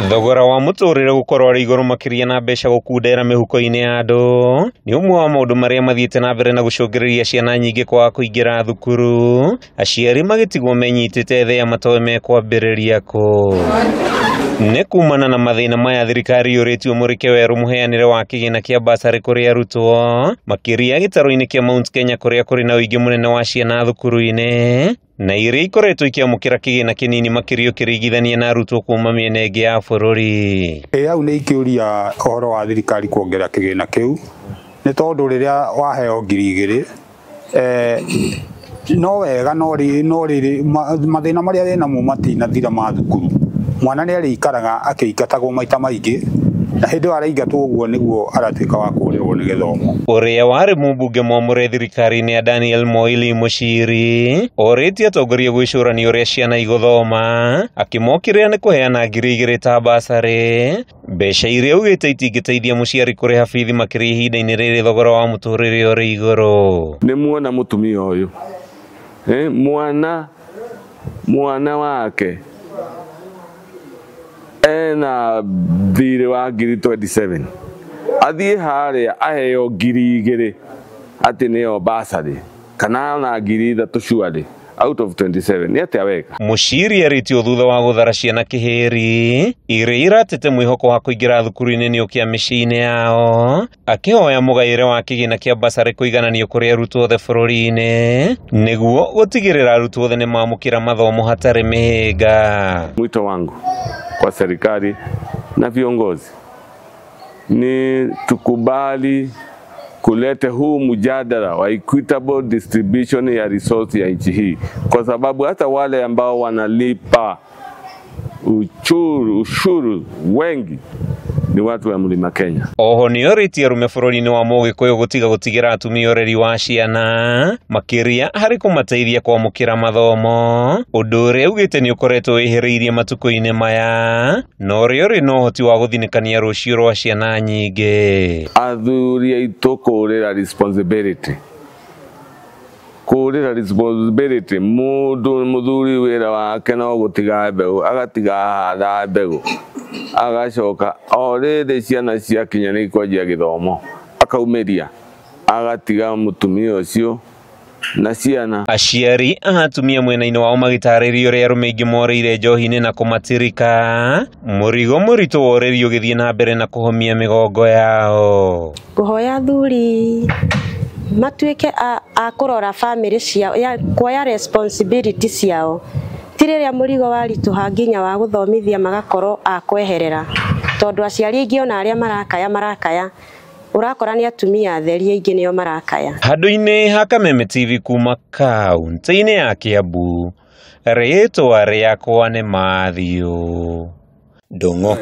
Thogora wa mũtũrĩre gũkorwo arĩ igũrũ makĩria na mbeca gũkundera mĩhuko-inĩ ya andũ nĩ ũmwe wa maũndũ marĩa mathiĩte na mbere na gũcũngĩrĩria ciana nyingĩ kwaga kũingĩra thukuru, aciari magĩtigwo menyitĩte thĩa matoĩ mekwambĩrĩria kũ. Nĩ kumana na mathĩna maya thirikari yũrĩtio mũrĩke werũ mũheanĩre wa kĩgĩna kĩa basarĩ kũrĩ arutwo makĩria gĩtarũ-inĩ kĩa Mount Kenya kũrĩa kũrĩ na ũingĩ mũnene wa ciana thukuru-inĩ na iria ikoretwo ikĩamũkĩra kĩgĩna kĩnini makĩria ũkĩringithania na arutwo kuma mĩena ĩngĩ ya bũrũri. Ĩ hau nĩ ikĩũria ũhoro wa thirikari kuongerera kĩgĩna kĩu nĩ tondũ rĩrĩa waheo 2000 no wega no rĩrĩ mathĩna marĩa wĩnamo matinathira ma thukuru. Mwana nĩ arĩikaraga akĩingatagwo maita maingĩ na hĩndĩ ĩyo araingatwo ũguo nĩguo aratuĩka wa kũũrĩrwo nĩ gĩthomo. Ũrĩa warĩ mũmbunge mwamũre thirikari-inĩ ya Daniel Moili Muchiri orĩtie atongoria gwĩcũrania ũrĩa ciana igũthoma akĩmokĩrĩra nĩ kũheana 2000 ta basarĩ, mbeca iria augĩte itingĩteithia mũciari kũrĩha bithi makĩria ihinda-inĩ rĩrĩ thogora wa mũtũrĩre ũrĩ igũrũ. Nĩ muona mũtumia ũyũ mwana wake ena thirĩ wa 27,000 athiĩ harĩa aheo 2000 atĩ nĩyo basarĩ kana ona 3000 surely out of 27 nĩ atĩa weka. Muchiri arĩtio thutha wa gũthara ciana kĩhĩri iria iratete mwĩhoko wa kũingĩra thukuru-inĩ nĩ ũkĩa mĩciĩ-inĩ yao akĩhoya mũgaĩre wa kĩgĩna kĩa basarĩ kũigananio kũrĩ arutwo othe bũrũri-inĩ nĩguo gũtigĩrĩra arutwo othe nĩmamũkĩra mathomo hatarĩ mĩhĩnga. Mwito wangu kwa serikali na viongozi ni tukubali kulete huu mjadala wa equitable distribution ya resource ya nchi hii, kwa sababu hata wale ambao wanalipa ushuru wengi ni watu wa Mlima Kenya. Oho nĩorĩtie arũme bũrũri-inĩ wa Mũgĩkũyũ gũtiga gũtigĩra atumia ũreri wa ciana makĩria harĩ kũmateithia kwamũkĩra mathomo, ũndũ ũrĩa augĩte nĩ ũkoretwo wĩhĩrĩirie matukũ-inĩ maya na ũrĩa ũrĩ na ũhoti wa gũthinĩkania rũciũ rwa ciana nyingĩ. Athuri aitũ kũũrĩra responsibility, kũũrĩra responsibility mũndũ mũthuri wĩra wake no gũtiga mbegũ agatiga ahanda mbegũ agacoka o rĩrĩ ciana ciakinya nĩ kwanjia gĩthomo akaumĩria agatiga mũtumia ũcio na ciana. Aciari a atumia mwena-inĩ wao magĩtarĩria ũrĩa arũme aingĩ morĩire njohi-inĩ na kũmatirika mũrigo mũritũ wa ũreri ũgĩthiĩ na mbere na kũhomia mĩgongo yao. Ngũhoya athuri matuĩke a kũrora bamĩrĩ ciao, kuoya responsibility ciao ti rĩrĩa mũrigo waritũha nginya wa gũthomithia magakorwo a kweherera tondũ aciari aingĩ ona arĩa marakaya ũrakora nĩ atumia atheri aingĩ nĩo marakaya. Handũ-inĩ ha Kameme TV kuma kaũntĩ-inĩ ya Kiambu, rĩtwa rĩakwa nĩ Matthew Ndung'u.